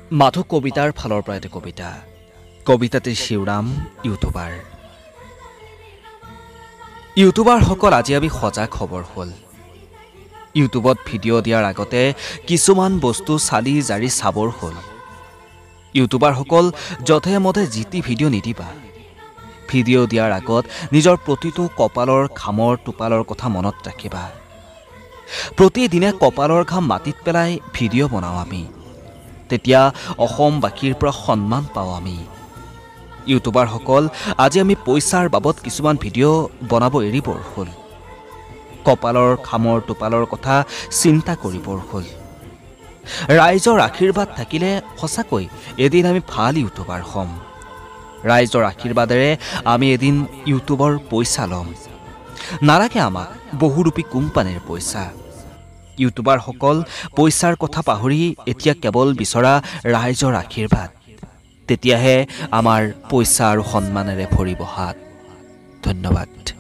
মাথো কবিতাৰ ফালৰ পৰা এটা কবিতা, কবিতাতে শিৱৰাম ইউটিউবাৰ। ইউটিউবাৰসকল আজি আমি সজাগ হ'বৰ হ'ল। ইউটিউবত ভিডিঅ' দিয়াৰ আগতে কিছুমান বস্তু চালি জাৰি চাবৰ হ'ল। ইউটিউবাৰসকল যধে মধে যি টি ভিডিঅ' নিদিবা। ভিডিঅ' দিয়াৰ আগত নিজৰ প্ৰতিটো কপালৰ ঘামৰ টোপালৰ কথা মনত ৰাখিবা। প্ৰতিদিনে কপালৰ ঘাম মাটিত পেলাই ভিডিঅ' বনাওঁ আমি, তেতিয়া অসমবাসীৰ পৰা সন্মান পাওঁ আমি। ইউটিউবাৰসকল আজি আমি পইচাৰ বাবদ কিছুমান ভিডিঅ' বনাব এৰিবৰ হ'ল। কপালৰ ঘামৰ টোপালৰ কথা চিন্তা কৰিবৰ হ'ল। ৰাইজৰ আশীৰ্বাদ থাকিলে সঁচাকৈ এদিন আমি ভাল ইউটিউবাৰ হ'ম। ৰাইজৰ আশীৰ্বাদেৰে আমি এদিন ইউটিউবৰ পইচা ল'ম। নালাগে আমাক বহুৰূপী কোম্পানীৰ পইচা। ইউটিউবাৰসকল পইচাৰ কথা পাহৰি এতিয়া কেৱল বিচৰা ৰাইজৰ আশীৰ্বাদ, তেতিয়াহে আমাৰ পইচা আৰু সন্মানেৰে ভৰিব হাত। ধন্যবাদ।